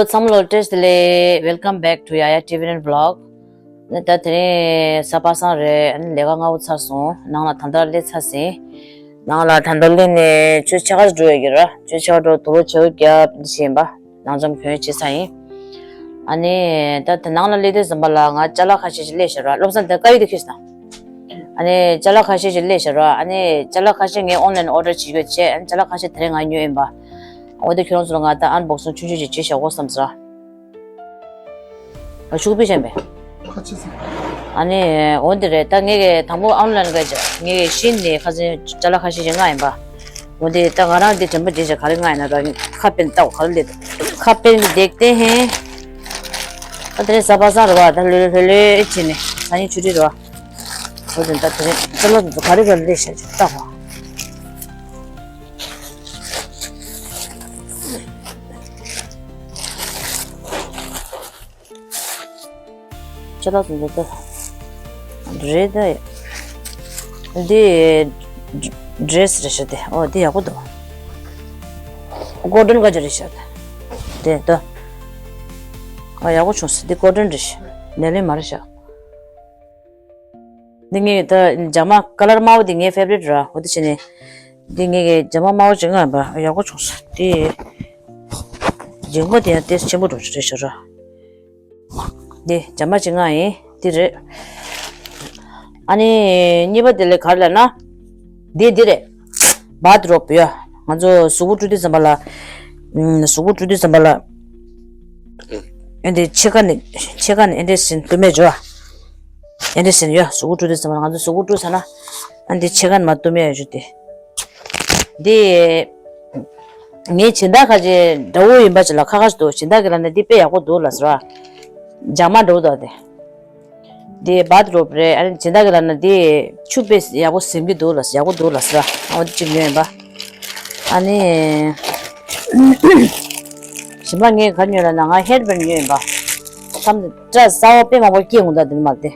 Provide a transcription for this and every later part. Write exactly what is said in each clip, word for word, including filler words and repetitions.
ཚང་མ་ལ་བཀྲ་ཤིས་བདེ་ལེགས། Welcome back to Yaya T V and Vlog. ད་དེ་རིང་གཟའ་པ་སངས་རེད། ཨ་ནི་ལས་ཀ་སྔ་པོ་ཚར་སོང་། ནང་ལ་ད་ལྟ་སླེབས་ཚར་ཟིན། ནང་ལ་ད་ལྟ་སླེབས་ནས་ཆུ་ཚོད་ཕྱེད་ཀ་ཙམ་འགྲོ་ཡོད་ཀྱི་རེད། ཆུ་ཚོད་ཕྱེད་ཀ་འགྲོ་དུག་ལོག་ཆེ་བོ་བརྒྱབ་འདི་བྱས་ཡིན་པ། ནང་འཇམ་གོན་བྱས་ཚར་ཡིན། ཨ་ནི་ད་དེ་ནང་ལ་སླེབས་དུས་ཙམ་པ་ལ་ང་ཅ་ལག་ཁ་ཤས་ཤིག་སླེབས་ཤག་ར། བློ་བཟང་དེ་དཀར་ཡོལ་དེ་ཁྱེར་སོང་། ཨ་ནི་ཅ་ལག་ཁ་ཤས་ཤིག་སླེབས་ཤག་ར། ཨ་ནི་ཅ་ལག་ཁ་ཤས་ངས་online order བྱེད་ཀྱི་ཡོད་བྱས། ཨ་ནི་ཅ་ལག་ཁ་ཤས་དེ་རིང་ང་ཉོས་ཡིན་པ། འོ་དེ་ཁྱོད་རང་ཚོ་ལ་ང་ད་unboxing ཆུང་ཆུང་ཞིག་བྱེད་བཞག་གོ་བསམ་ཟེར། ཨ་ཤུག་པི་ཤན་པས། ཁ་ཆེ་སོང་། ཨ་ནི་འོ་འདི་རེད། ད་ངས་ཀྱི་དང་པོ་online ག་ཅིག་ངས་ཀྱི་ཤིན་ནས་ཁ་སང་ཅ་ལག་ཁ་ཤས་ཤིག་མངགས་ཡིན་པ། འོ་དེ་ད་ང་རང་འདི་དྲན་པ་བརྗེད་བཞག་ག་རེ་མངགས་ཡིན་ན་ར། ཁ་པན་ལྟ་བ་ག་རེ་སླེབས་འདུག་ཁ་པན་གྱི་འདེགས་སྟེ་ཧེ། ད་དེ་རིང་གཟའ་པ་སངས་རེད་པ། ད་ལྷོད་ལྷོད་ལྷོད་བྱས་ནས་སང་ཉིན་ཆུ་ཚོད་རེད་པ། འོ་དེ་ད་དེ་རིང་ཅ་ལག་འདི་ཚོ་ག་རེ་ག་རེ་སླེབས་ཤག་ཅིག་ལྟ་བ། ཅ་ལག་ཚོ་འདི་ལྟ་རེད་ད། འདི་ཌི་རེ་སི་རེད་ཤག་དེ། ཨོ་འདི་ཡག་པོ་འདུག་ཀོ་ཊོན་ག་ཅིག་རེད་ཤག་དེ་ད། ཨ་ཡག་པོ་བྱུང་སོང་། འདི་ཀོ་ཊོན་རེད་ཤག་ནེ་ལོན་མ་རེད་ཤག་འདི་ངས་ད་རྒྱ་མ་ཀ་ལར་དམར་པོ་འདི་ངའི་ཕེ་བ་རིཊ་ར། འོ་དེ་བྱས་ནས་འདི་ངས་རྒྱ་མ་དམར་པོ་ཅིག་མངགས་པ་ཡག་པོ་བྱུང་སོང་། དེ་རྒྱན་གོག་དེ་ཡང་ཏོག་ཙམ་ཆེན་པོ་འདྲ་པོ་ཅིག་རེད་ཤག་ར། འདི་རྒྱ་མ་ཅིག་མངགས་ཡིན། འདི་རེད། ཨ་ནི་གཉིས་པ་དེ་ལ་ག་རེ་ལབ་ན། འདི་འདི་རེད། བཱཐ་རོབ་ཡ། ང་ཚོ་གཟུགས་པོ་བཀྲུ་དུས་ཙམ་པ་ལ། ཨམ། གཟུགས་པོ་བཀྲུ་དུས་ཙམ་པ་ལ། ཨེ་འདི་ཕྱེད་ཀ་ནས་ཕྱེད་ཀ་ནས་ཨེ་འདྲས་ཟིན་བཏུམ་མེད་འཇོ། ཨེ་འདྲས་ཟིན་ཡོད། གཟུགས་པོ་བཀྲུ་དུས་ཙམ་པ་ལ་ང་ཚོ་གཟུགས་པོ་བཀྲུ་ཚར་ན། ཨ་འདི་ཕྱེད་ཀ་ནས་མར་བཏུམ་མེད་འཇོ་དེ། འདི། ངའི་སྦྱིན་བདག་ཁ་ཅིག་འདྲ་པོ་ཡིན་པ་ཅིག་ལ་ཁ་ཁ་ཞིག་འདུག་སྦྱིན་བདག་གིས་ལབ་ན་འདི་དཔེ་ཡག་པོ་འདུག་ལབ་ཟེར་བ། རྒྱ་མ་འདྲ་པོ་འདུག་དེ། འདི་བཱཐ་རོབ་རེད། ཨ་ནི་སྦྱིན་བདག་གིས་ལབ་ན་འདི་ཆུ་དཔེ་ཡག་པོ་ཟིན་གྱི་འདུག་ལབ་ཟེར། ཡག་པོ་འདུག་ལབ་ཟེར་བ། ཨ་འོ་འདི་གཅིག་ཉོས་ཡིན་པ། ཨ་ནི། གཞན་པ་ངས་ག་ཉོས་ལབ་ན་ང་ཧེར་བེན་ཉོས་ཡིན་པ། མཚམས་སྐྲ་གསར་པ་དཔེ་མང་པོ་སྐྱེས་འོང་ད་འདི་ནས་མར་དེ།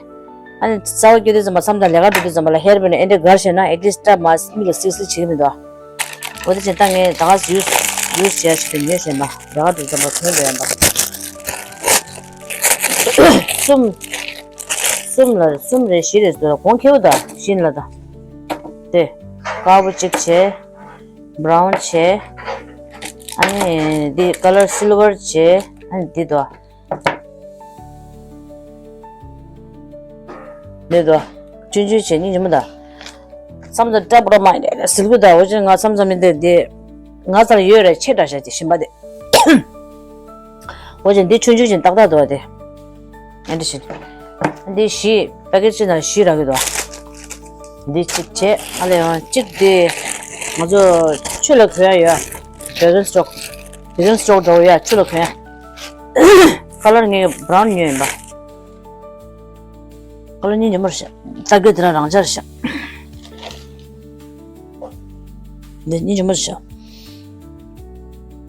ཨ་ནི་གསར་པ་སྐྱེས་དུས་ཙམ་པ་མཚམས་དང་ལས་ཀ་འགྲོ་དུས་ཙམ་པ་ལ་ཧེར་བེན་ཨེ་འདྲས་དགར་བྱས་ན་at least་སྐྲ་མར་མིག་ལ་སིག་སིག་བྱེད་ཀྱི་མི་འདུག་འོ་དེ་བྱས་ད་ངས་ད་ག་ཡུ་སི་ཡུ་སི་བྱས་ཞིག་ཏུ་ཉོས་བྱས་ན་ལས་ཀ་འགྲོ་དུས་ཙམ་པ་གོན་འགྲོ་ཡིན་པ། གསུམ། གསུམ་ལ་གསུམ་རེ་བཞི་རེ་ཟེར་གོང་ཁེ་པོ་ད་ཤིན་ལ་ད། དེ། དཀར་པོ་གཅིག་བྱས། བྷ་རའུན་བྱས། ཨ་ནི་འདི་ཀ་ལར་སིལ་ཝར་བྱས། ཨ་ནི་འདི་དོ། འདི་དོ། ཆུང་ཆུང་བྱས་སྙིང་རྗེ་མོ་ད། མཚམས་མཚམས་སྐྲ་པོ་མ་ཡིན་ཟིལ་གུ་ད། འོ་ཅན་ང་མཚམས་མཚམས་མི་འདི་འདི། ང་ཚར་ཡོད་རེད་ཆེ་དྲགས་བྱས་ཏེ་ཞིམ་པ་དེ། འོ་ཅན་འདི་ཆུང་ཆུང་ཅན་ཏག་ཏག་འདུག་བ་དེ། ཨ་འདི་བཞི། འདི་བཞི་པེ་ཀེ་ཊི་གཅིག་ནང་བཞི་རག་གི་འདུག་འདི་གཅིག་བྱས། ཨ་ལས་ཡང་གཅིག་འདི་ང་ཚོ་ཆུ་ལ་གོན་ཡ་ཡོད། བེ་གན་སི་ཊོག་བེ་གན་སི་ཊོག་འདྲ་བོ་ཡ་ཆུ་ལ་གོན་ཡ། ཀ་ལར་ངས་བྷ་རའུན་ཉོས་ཡིན་པ། ཀ་ལར་སྙིང་རྗེ་མོ་རེད་ཤག་ལྟ་གི་དེ་རང་རང་འཇགས་རེད་ཤག་འདི་སྙིང་རྗེ་མོ་རེད་ཤག་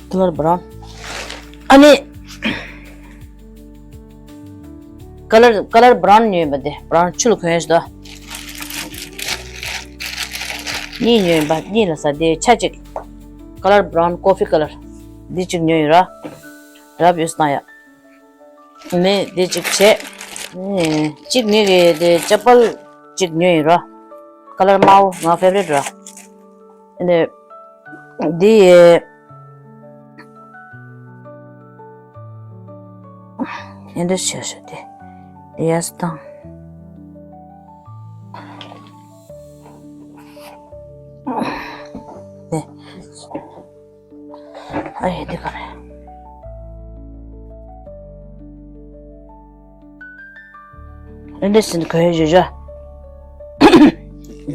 ཀ་ལར་བྷ་རའུན། ཨ་ནི། ཀ་ལར་ཀ་ལར་བྷ་རའུན་ཉོས་ཡིན་པ་དེ། བྷ་རའུན་ཆུ་ལ་གོན་ཡ་ཞིག་འདུག་གཉིས་ཉོས་ཡིན་པ། གཉིས་ལ་ས་དེ་ཆ་གཅིག་ཀ་ལར་བྷ་རའུན་ཀོ་ཕི་ཀ་ལར། འདི་གཅིག་ཉོས་ཡིན་ར། རབ་ཡོད་སྣང་ཡ། ནས་དེ་གཅིག་བྱས། ཨེ། གཅིག་ངེད་ཀྱི་དེ་ཅ་པལ་གཅིག་ཉོས་ཡིན་ར། ཀ་ལར་དམར་པོ་ང་ཕེ་བ་རིཊ་ར། ཨེ་ནས་འདི་ཡས། ཨེ་འདྲ་བྱས་ཤག་དེ། ཡས་དང་། ནས། ཨ་ཡེ་འདི་ག་རེད། ཨེ་འདྲ་ཟིན་གོ་ཡ་ཞུ་ཞུ།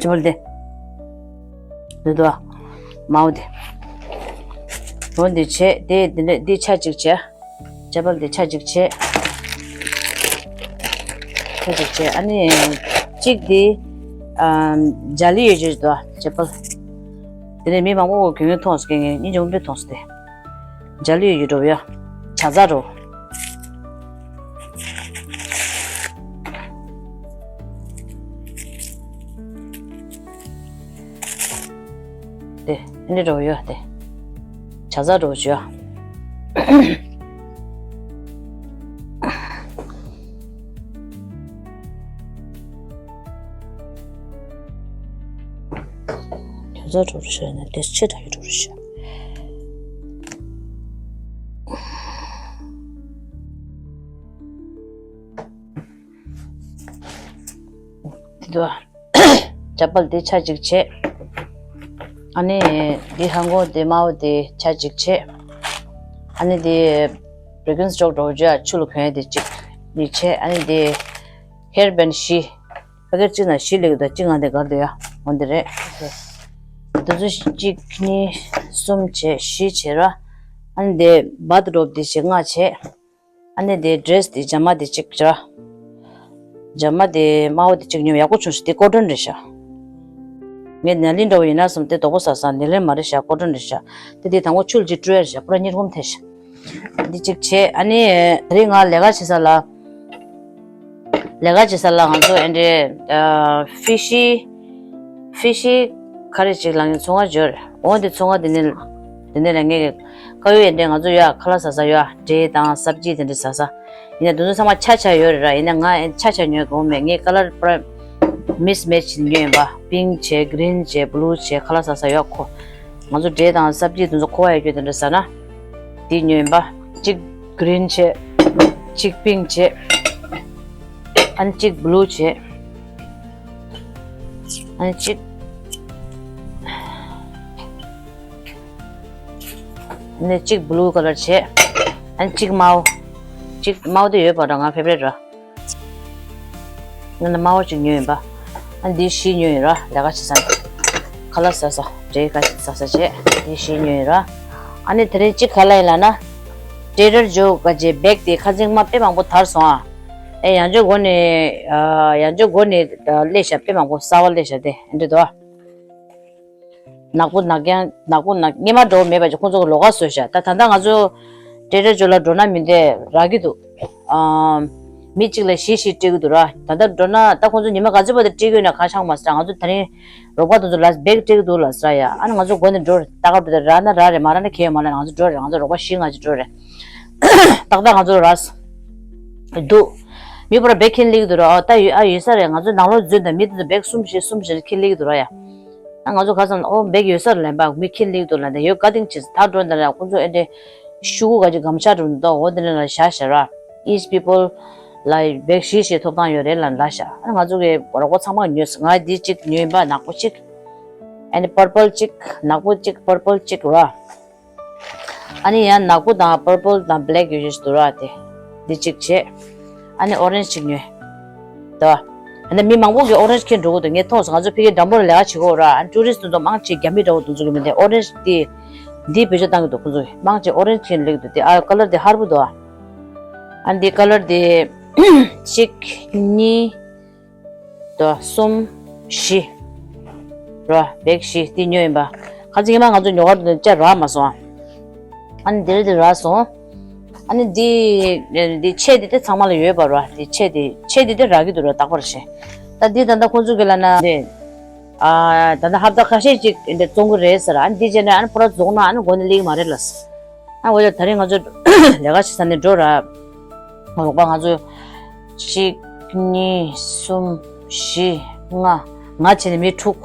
ཅི་བོ་འདི། འདི་དོ། མའོ་འདི། འོ་འདི་བྱས་དེ་འདི་འདྲ་འདི་ཆ་གཅིག་བྱས། ཅ་པལ་དེ་ཆ་གཅིག་བྱས། ཆ་གཅིག་བྱས། ཨ་ནི་གཅིག་དེ་ཨ་ཇ་ལི་ཡོད་ཅེས་དོ་ཅ་པལ། དེ་ནས་མི་མང་པོ་གོ་གོ་མཐོང་སོང་། ངས་སྙིང་རྗེ་མོ་དཔེ་མཐོང་སོང་དེ། ཇ་ལི་ཡོད་ཅེས་འགྲོ་ཡ། ཇ་ཚ་འགྲོ། དེ་ནི་འགྲོ་ཡོད་དེ། ཇ་ཚ་འགྲོ་བྱོས། ཚོ་འགྲོ་རུ་ཤོར་ན་དེ་ཆེ་དྲགས་ཀྱི་འགྲོ་རུ་ཤོར། དེ་དུ་ཇ་པལ་དེ་ཆ་གཅིག་བྱས། ཨ་ནི་དེ་ཧང་གོ་དེ་མའོ་དེ་ཆ་གཅིག་བྱས། ཨ་ནི་དེ་བྷི་རེག་རན་སི་ཅོག་འགྲོ་རྒྱུ་ཆུ་ལ་གོན་དེ་གཅིག་གཉིས་བྱས། ཨ་ནི་དེ་ཧེར་བན་བཞི། ཕ་གིར་གཅིག་ན་བཞི་ལེགས་དང་གཅིག་ང་དེ་གར་དུ་ཡ་འོ་འདི་རེད། དེ་ཚོ་གཅིག་གཉིས་གསུམ་བྱས་བཞི་བྱས་ར། ཨ་ནི་དེ་བཱ་ཐི་རོབ་དེ་བྱས་ལྔ་བྱས། ཨ་ནི་དེ་ཌི་རེ་སི་དེ་ཇ་མ་དེ་གཅིག་ར། ཇ་མ་དེ་དམར་པོ་དེ་གཅིག་ཉོས། ཡག་པོ་བྱུང་ཤག་དེ་ཀོ་ཊོན་རེད་ཤག་ངས་ནཱ་ལིན་འདྲ་བོ་ཡིན་ན་བསམ་དེ་དོག་པོ་ཟ་ས་ནཱ་ལིན་མ་རེད་ཤག་ཀོ་ཊོན་རེད་ཤག་དེ་དེ་དང་པོ་ཆུ་ལ་གཅིག་བཀྲུས་ཡ་རེད་ཤག་པུ་ར་གཉིས་སྒོམ་ཐལ་ཤག་འདི་གཅིག་བྱས། ཨ་ནི་དེ་རིང་ང་ལས་ཀ་བྱེད་ས་ལ། ལས་ཀ་བྱེད་ས་ལ་ང་ཚོ་ཨེ་འདྲའི་ཨ་ཧྥི་ཤི་ཧྥི་ཤི་ག་རེ་ཅིག་ལ་ངས་ཚོང་ཁང་འབྱོར། འོ་དེ་ཚོང་ཁང་དེ་ནས་དེ་ནས་ལ་ངས་དཀར་ཡོལ་ཨེ་འདྲའི་ང་ཚོ་ཡ་ཁ་ལག་ཟ་ས་ཡ་འབྲས་དང་སབ་ཇི་དེ་འདྲ་ཟ་ས། ཡིན་ན་དེ་ཚོ་ཚང་མ་ཆ་ཆ་ཡོད་རེད་ར། ཡིན་ན་ང་ཨེ་ཆ་ཆ་ཉོས་གོ་མེད། ངས་ཀ་ལར་པུ་ར་མིག་སི་མེ་ཆི་ཉོས་ཡིན་པ། པིང་ཆེ་གི་རིན་ཆེ་བྷུ་ལུ་ཆེ་ཁ་ལག་ཟ་ས་ཡ་ཁོ། ང་ཚོ་འབྲས་དང་སབ་ཇི་དེ་ཚོ་མཁོ་བ་ཡོད་རྒྱུ་དེ་འདྲ་ཟ་ན། དེ་ཉོས་ཡིན་པ། གཅིག་གི་རིན་བྱས། གཅིག་པིང་བྱས། ཨ་ནི་གཅིག་བྷུ་ལུ་བྱས། ཨ་ནི་གཅིག་ཨ་ནི་གཅིག་བྷུ་ལུ་ཀ་ལར་བྱས། ཨ་ནི་གཅིག་དམར་པོ། གཅིག་དམར་པོ་དེ་ཡོད་པ་འདྲ། ང་ཕེ་བ་རེ་ཊི་ར། ང་ནི་དམར་པོ་གཅིག་ཉོས་ཡིན་པ། ཨ་འདི་བཞི་ཉོས་ཡིན་ར། ལས་ཀ་བྱེད་ས་ནས་ཁ་ལག་ཟ་ས་འབྲས་ཁ་ཤས་ཟ་ས་བྱས། འདི་བཞི་ཉོས་ཡིན་ར། ཨ་ནི་དེ་རིང་གཅིག་ག་ལ་ཡིན་ལབ་ན། ཊེ་ཌར་ཇོ་ག་ཅེ་བེག་དེ་ཁ་སང་མ་དཔེ་མང་པོ་དར་སོང་ཨ། ཨེ་ཡང་ཅོ་སྒོ་ནས་ཨ་ཡང་ཅོ་སྒོ་ནས་སླེབས་ཤག་དཔེ་མང་པོ་གསར་པ་སླེབས་ཤག་དེ་ཨེ་འདྲ་འདུག་ཨ། ནག་པོ་ནག་རྐྱང་ནག་པོ་ནག་སྔོན་མ་འགྲོ་བ་མེད་པ་ཅིག་ཁོང་ཚོ་གི་ལོགས་ཀ་བཟོས་ཤག་ད་ད་ལྟ་ང་ཚོ་ཊེ་ཌར་ཇོ་ལ་འགྲོ་ན་མི་འདོད་རག་གི་འདུག་ཨམ། མི་གཅིག་ལ་བཞི་བཞི་སྤྲད་ཀྱི་འདུག་ར། ད་ལྟ་འགྲོ་ན་ད་ཁོང་ཚོ་ཉི་མ་ག་ཚོད་བར་དུ་སྤྲད་ཀྱི་ཡོད་ན་གང་ཤེས་མ་ཟེར། ང་ཚོ་དེ་རིང་རོགས་པ་དེ་ཚོ་ལ་བེག་སྤྲད་ཀྱི་འདུག་ལབ་ཟེར་ཡ། ཨ་ནི་ང་ཚོ་སྒོ་ནས་འགྲོ་རེད། ད་ག་འགྲོ་དེ་རག་ན་རག་རེད། མ་རག་ན་ཁྱད་ཡོད་མ་རེད། ང་ཚོ་འགྲོ་རེད། ང་ཚོ་རོགས་པ་བཞི་ལྔ་ཅིག་འགྲོ་རེད། ཏག་ཏག་ང་ཚོ་རག་འདུག་མི་པོ་ར་བེག་ཁྱེར་སླེབས་ཀྱི་འདུག་ར། ཨོ་ད་ཡོད་ཨ་ཡོད་ས་རེད། ང་ཚོ་ནང་ལོགས་འཛུལ་ད་མི་དེ་ཚོ་བེག་གསུམ་བཞི་གསུམ་བཞི་ཁྱེར་སླེབས་ཀྱི་འདུག་ར་ཡ། ཨ་ང་ཚོ་ཁ་སང་ཨོ་བེག་ཡོད་ས་རེད་ལབ་པ། མི་ཁྱེར་སླེབས་ཀྱི་འདུག་ལབ་ད་ཡོད་ག་དེང་ཅིག་ད་འགྲོ་ད་ར། ཁོང་ཚོ་ཨེ་འདྲའི་ཤུ་གུ་ག་ཅིག་གམ་ཤ་འགྲོ་འདུག་འོ་དེ་འདྲ་ལ་བཞག་བཞག་ར། Each people ལ་བེག་བཞི་བཞི་ཐོབ་ཐང་ཡོད་རེད་ལབ་ལབ་ཤག་ཨ་ང་ཚོ་གི་རོགས་པ་ཚང་མ་ཉོས། ང་འདི་གཅིག་ཉོས་ཡིན་པ། ནག་པོ་གཅིག་ཨ་ནི་པར་པལ་གཅིག་ནག་པོ་གཅིག་པར་པལ་གཅིག་ར། ཨ་ནི་ཡང་ནག་པོ་དང་པར་པལ་དང་བྷེ་ལེག་ཡོད་ཡོད་འདུག་ར་དེ། འདི་གཅིག་བྱས། ཨ་ནི་ཨོ་རེན་ཇི་གཅིག་ཉོས། དོ། ཨ་ནི་མི་མང་པོ་གིས་ཨོ་རེན་ཇི་ཁྱེར་འགྲོ་གི་འདུག་ངས་མཐོང་སོང་། ང་ཚོ་ཕ་གིར་འགྲམ་པོ་ལ་ལས་ཀ་བྱེད་ཀྱི་ཡོད་ར། ཨ་ནི་ཊུ་རི་སི་ཊི་དེ་ཚོ་མང་ཆེ་རྒྱ་མི་འདྲ་བོ་དེ་ཚོ་གི་མི་འདུག་ཨོ་རེན་ཇི་དེ། འདི་བེད་སྤྱོད་བཏང་གི་འདུག་ཁོང་ཚོ་གིས། མང་ཆེ་ཨོ་རེན་ཇི་ཁྱེར་སླེབས་ཀྱི་འདུག་དེ་ཨ་ཀ་ལར་དེ་ཧར་པོ་འདུག་ཨ། ཨ་འདི་ཀ་ལར་དེ། གཅིག་གཉིས། དོ་གསུམ། བཞི། ར་བེག་བཞི་དེ་ཉོས་ཡིན་པ། ཁ་ཚིག་མ་ང་ཚོ་ཉོ་གར་དུ་ཅ་རག་མ་སོང་ཨ། ཨ་ནི་དེ་རེད་དེ་རག་སོང་། ཨ་ནི་འདི་འདི་ཆས་འདི་དེ་ཚང་མ་ལ་ཡོད་པ་ར། འདི་ཆས་འདི་ཆས་འདི་དེ་རག་གི་འདུག་ར། རྟག་པར་བྱས། ད་འདི་ད་ལྟ་ཁོང་ཚོ་གི་ལ་ན་འདི་ཨ་ད་ལྟ་ཧབ་ཏ་ཁ་ཤས་ཅིག་འདི་བཙོང་གི་རེད་ཟེར། ཨ་ནི་འདི་བྱས་ན་ཨ་ནི་ཕོ་ར་རྫོགས་ན་ཨ་ནི་སྒོ་ནས་སླེབས་ཀྱི་མ་རེད་ལ། ཨ་འོ་ཡ་ད་རིང་ང་ཚོ་ལས་ཀ་བྱེད་ས་ནས་འགྲོ་ར། རོགས་པ་ང་ཚོ་གཅིག་གཉིས་གསུམ་བཞི་ལྔ། ང་བྱས་ནས་མི་དྲུག་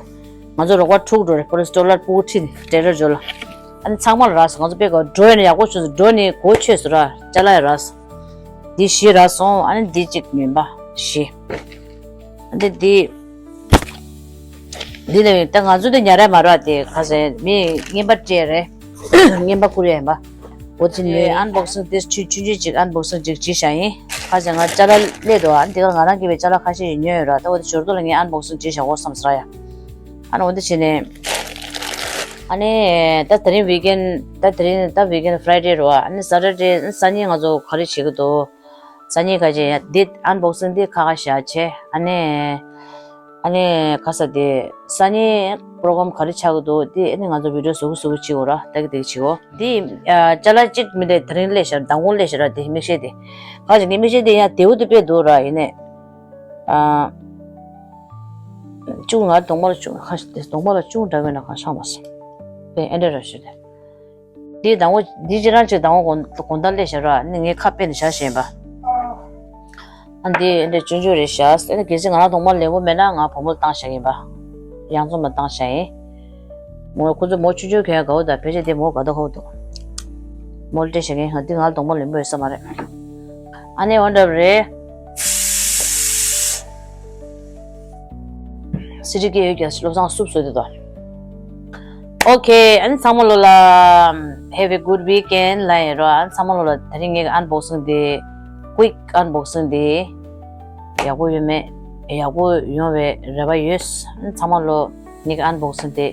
ང་ཚོ་རོགས་པ་དྲུག་འགྲོ་རེད། ཕོ་རེ་སི་ཊི་ལ་སྤུ་གུ་ཁྲིད་ནས་ཊེ་ཌར་ཇོ་ལ། ཨ་ནི་ཚང་མ་ལ་རག་སོང་། ང་ཚོ་དཔེ་ག་འགྲོ་ཡོད་ན་ཡག་པོ་བྱུང་སོང་། འགྲོ་ནས་གོ་ཆོད་སོང་ར། ཅ་ལག་ཡང་རག་སོང་། འདི་བཞི་རག་སོང་། ཨ་ནི་འདི་གཅིག་ཉོས་པ་བཞི། ཨ་ནི་འདི། འདི་ནས་ད་ང་ཚོ་འདི་ཉར་ཡ་མ་རེད་པ། དེ་ཁ་སང་མི་རྔན་པ་སྤྲད་རེད། རྔན་པ་བསྐུར་ཡ་ཡིན་པ། འོ་དེ་ནས་ཨན་བོག་སིང་དེ་ཆུང་ཆུང་ཆུང་ཅིག་ཨན་བོག་སིང་ཅིག་བྱས་བཞག་ཡིན། ཁ་སང་ང་ཅ་ལག་སླེབས་འདུག་ཨ་ནི་དེ་ག་ང་རང་གིས་པའི་ཅ་ལག་ཁ་ཤས་ཤིག་ཉོས་ཡོད་ར། ད་འོ་དེ་ཞོར་དུ་ལ་ངས་ཨན་བོག་སིང་བྱས་བཞག་གོ་བསམ་ཟེར་ཡ། ཨ་ནི་འོ་དེ་བྱས་ནས། ཨ་ནི་ད་དེ་རིང་ཝིག་ཨེན་ད་དེ་རིང་ད་ཝིག་ཨེན་ཕ་རའི་ཌེ་རེད་པ། ཨ་ནི་སེ་ཊར་ཌེ་སང་ཉིན་ང་ཚོ་ག་རེ་བྱེད་ཀྱི་འདུག་སང་ཉིན་ཁ་ཅིག་ཡ་འདི་ཨན་བོག་སིང་འདི་ཁ་ཁ་བཞག་བྱས། ཨ་ནི། ཨ་ནི་ཁ་ས་དེ་སང་ཉིན་པོ་རོ་གྷ་རམ་ག་རེ་ཆགས་ཀྱི་འདུག་དེ་ཨ་ནི་ང་ཚོ་བི་ཌི་ཡོ་བཟོ་གི་བཟོ་གི་བྱེད་དགོས་ར། ད་གི་དེ་གི་བྱེད་དགོས། དེ་ཨ་ཅ་ལག་གཅིག་མི་འདྲ་དེ་རིང་སླེབས་ཤག་མདང་དགོང་སླེབས་ཤག་ར། དེ་མིག་ཤེལ་དེ་ཁ་ཅིག་ངའི་མིག་ཤེལ་དེ་ཡང་དེའུ་དེ་དཔེ་འདུག་ར། ཡིན་ནས་ཨ་ཅུང་ང་གདོང་པ་ལ་ཅུང་ཁ་ཤས་དེ་གདོང་པ་ལ་ཅུང་འདྲ་བས་ན་གང་ཤང་མ་སོང་། དེ་ཨེ་འདྲ་ར་ཞུ་དེ། འདི་དང་པོ་འདི་ཅི་རང་ཅིག་དང་པོ་དགོང་དགོང་དག་སླེབས་བཞག་ར། ནི་ངས་ཁ་དཔེ་ནས་བཞག་བཞིན་པ། ཨ་འདི་འདི་ཆུང་ཆུང་རེད་བཞག་ཨ་ནི་གལ་སྲིད་ང་རང་གདོང་པ་ལེགས་པོ་མེད་ན་ང་བུ་མོ་ལ་བཏང་བཞག་ཡིན་པ། ཡང་རྩོམ་པ་བཏང་བཞག་ཡིན། མོ་ཁོ་ཚོ་མོ་ཆུང་ཆུང་གྱོན་དགའ་བོ་དང་ཕལ་ཆེར་དེ་མོ་དགའ་དོ་ཁ་བོ་འདུག་མོ་ལ་སྤྲད་བཞག་མཁན་ཧ་འདི་ང་ལ་གདོང་པ་ལེན་པོ་ཡོད་ས་མ་རེད། ཨ་ནི་འོ་འདྲ་རེད། སི་ཊི་སྐད་ཡོད་ཀྱང་བློ་བཟང་སུབ་བཟོས་འདུག་ད། ཨོ་ཁེ། ཨ་ནི་ཚང་མ་ལོ་ལ་have a good weekend ལ་ཡིན་རོ། ཨ་ནི་ཚང་མ་ལོ་ལ་དེ་རིང་ངའི་གི་ཨན་བོག་སིང་དེ། ཀུ་ཡིག་ཨན་བོག་སིང་དེ། ཡག་པོ་ཡོད་མེད། ཡག་པོ་ཡོང་བའི་རེ་བ་ཡོད། ཨ་ནི་ཚང་མ་ལོ་ངའི་གི་ཨན་བོག་སིང་དེ།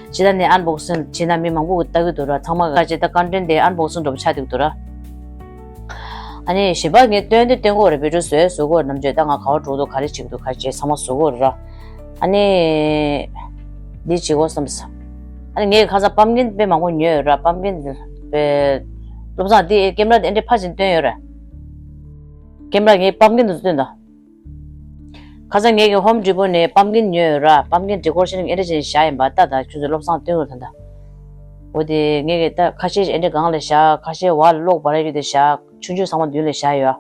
ཇི་ལྟར་ནས་ཨན་བོག་སིང་བྱས་ན་མི་མང་པོ་གིས་ལྟ་གི་འདུག་ར། ཚང་མ་ག་ཅེ་ད་ཀོན་ཊེན་ཊི་དེ་ཨན་བོག་སིང་འདྲ་པོ་ཆགས་བསྡད་ཀྱི་འདུག་ར། ཨ་ནི་གཞན་པ་ངས་སྟོན་དེ་སྟོན་གོ་རེད། བི་ཌི་ཡོ་བཟོས་བཟོ་གོ་རེད། ནམ་རྒྱུན་ད་ང་ག་བ་འགྲོ་འདུག་ག་རེ་བྱེད་ཀྱི་འདུག་ག་རེ་བྱེད་ཚང་མ་བཟོ་གོ་རེད་ར། ཨ་ནི་འདི་བྱེད་གོ་བསམ་སོང་། ཨ་ནི་ངས་ཁ་སང་པམ་ཀིན་དཔེ་མང་པོ་ཉོས་ཡོད་ར། པམ་ཀིན་དཔེ། བློ་བཟང་འདི་ཀེམ་ར་དེ་ཨེ་འདྲས་ཕར་ཕྱིན་སྟོན་ཡོད་ར། ཀེམ་ར་ངས་པམ་ཀིན་དུ་སྟོན་ད། ཁ་སང་ངས་ཀྱི་ཧོམ་ཌི་པོ་ནས་པམ་ཀིན་ཉོས་ཡོད་ར། པམ་ཀིན་ཌེ་ཀོ་རེ་ཤན་ཨེ་འདྲ་བྱས་ནས་བཞག་ཡིན་པ་ལྟ་ད། ཁྱོད་ཚོ་བློ་བཟང་སྟོན་དགོས་ད་ད། འོ་དེ་ངས་ཀྱི་ད་ཁ་ཤས་ཨེ་འདྲ་སྒང་ལ་བཞག་ཁ་ཤས་བར་ལ་གློག་འབར་རྒྱུ་དེ་བཞག་ཆུང་ཆུང་ཚང་མ་མདུན་ལ་བཞག་ཡོད།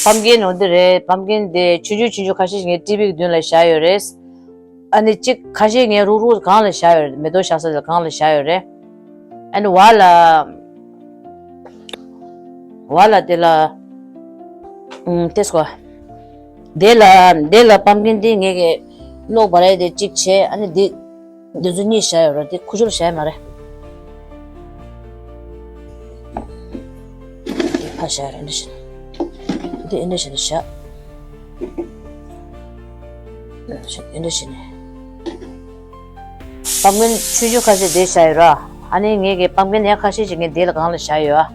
པམ་ཀིན་འོ་འདི་རེད། པམ་ཀིན་དེ་ཆུང་ཆུང་ཆུང་ཆུང་ཁ་ཤས་ངས་ཊི་ཝི་གི་མདུན་ལ་བཞག་ཡོད་རེད། ཨ་ནི་གཅིག་ཁ་ཤས་ངས་རུག་རུག་སྒང་ལ་བཞག་ཡོད་རེད། མེ་ཏོག་བཞག་ས་དེ་སྒང་ལ་བཞག་ཡོད་རེད། ཨ་ནི་བར་ལ། བར་ལ་དེ་ལ། ཨུམ་ཏེ་སྐོ། དེ་ལ་དེ་ལ་པམ་ཀིན་དེ་ངས་ཀྱི་གློག་འབར་ཡས་དེ་གཅིག་བྱས། ཨ་ནི་དེ་དེ་ཚོ་གཉིས་བཞག་ཡོད་རེད། དེ་ཁུ་ཆུར་བཞག་ཡས་མ་རེད། དེ་ཕར་བཞག་ཡོད་རེད། འདི་བཞག་དེ་ཨེ་འདྲ་བྱས་ནས་བཞག་ཨེ་འདྲ་བྱས་ནས། པམ་ཀིན་ཆུང་ཆུང་ཁ་ཤས་དེ་བཞག་ཡོད་ར། ཨ་ནི་ངས་ཀྱི་པམ་ཀིན་ཡང་ཁ་ཤས་ཅིག་ངས་དེ་ལ་སྒང་ལ་བཞག་ཡོད།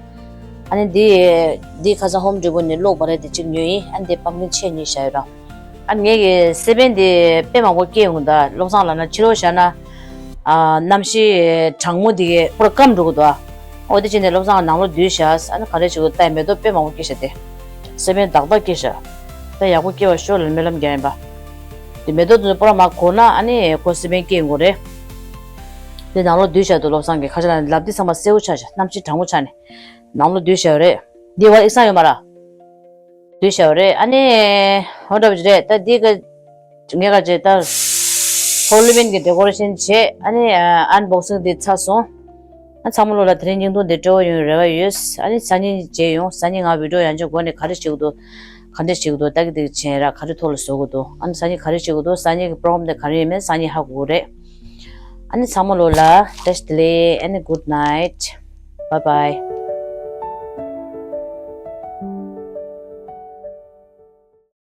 ཨ་ནི་དེ་དེ་ཁ་སང་ཧོམ་ཌི་པོ་ནས་གློག་འབར་ཡས་དེ་གཅིག་ཉོས་ཡིན། ཨ་ནི་དེ་པམ་ཀིན་ཆེ་གཉིས་བཞག་ཡོད་ར། ཨ་ནི་ངས་ཀྱི་སེ་པན་དེ་དཔེ་མང་པོ་སྐྱེས་ཡོང་ད། བློ་བཟང་ལབ་ན་ཕྱི་ལོགས་བཞག་ན། ཨ་གནམ་གཤིས་གྲང་མོ་དེ་གས་པོར་སྐམ་འགྲོ་གི་འདུག་ཨ། འོ་དེ་བྱས་ནས་བློ་བཟང་ནང་ལོགས་སྡོད་བཞག་ཨ་ནི་ག་རེ་བྱེད་དགོས། ད་མེ་ཏོག་དཔེ་མང་པོ་སྐྱེས་བཞག་སྟེ། སེ་པན་ཏག་ཏག་སྐྱེས་བཞག་ད་ཡག་པོ་སྐྱེ་བ་ཤོག་ལབ་སྨོན་ལམ་རྒྱག་ཡིན་པ། དེ་མེ་ཏོག་དེ་ཚོ་པོ་ར་མར་གོ་ན་ཨ་ནི་ཁོ་སེ་པན་སྐྱེ་ཡོང་གི་རེད། དེ་ནང་ལོགས་སྡོད་བཞག་འདུག་བློ་བཟང་གིས་ཁ་ཤས་ལ་ལབ་དུས་ཚང་མ་སེར་པོ་ཆགས་བཞག་གནམ་གཤིས་གྲང་མོ་ཆགས་ནས། ནང་ལོགས་སྡོད་བཞག་ཡོད་རེད། འདི་བ་ཨིག་སང་ཡོད་མ་ར། སྡོད་བཞག་ཡོད་རེད། ཨ་ནི། ཧོ་འདྲ་པོ་ཅིག་རེད། ད་འདི་ག་ངས་ག་ཅེ་ད། ཧོ་ལི་ཝིན་གྱི་ཌེ་ཀོ་རེ་ཤན་བྱས། ཨ་ནི་ཨན་བོག་སིང་འདི་ཚར་སོང་། ཨ་ཚང་མ་ལོ་ལ་དེ་རིང་བརྙན་ཐུང་འདི་སྤྲོ་བོ་ཡོང་བའི་རེ་བ་ཡོད། ཨ་ནི་སང་ཉིན་མཇལ་ཡོང་། སང་ཉིན་ང་བི་ཌི་ཡོ་ཡང་ཅིག་སྒོ་ནས་ག་རེ་བྱེད་དགོས་འདུག་ག་འདྲ་བྱེད་དགོས་འདུག་ལྟ་གི་འདུག་བྱས་ར་ག་རེ་ཐོག་ལ་བཟོ་དགོས་འདུག་ཨ་ནི་སང་ཉིན་ག་རེ་བྱེད་དགོས་འདུག་སང་ཉིན་གྱི་པོ་རོ་གྷམ་དེ་ག་རེ་ཡིན་མིན་སང་ཉིན་ཧ་གོ་གི་རེད། ཨ་ནི་ཚང་མ་ལོ་ལ་བཀྲ་ཤིས་བདེ་ལེགས། ཨ་ནི་good night, bye bye.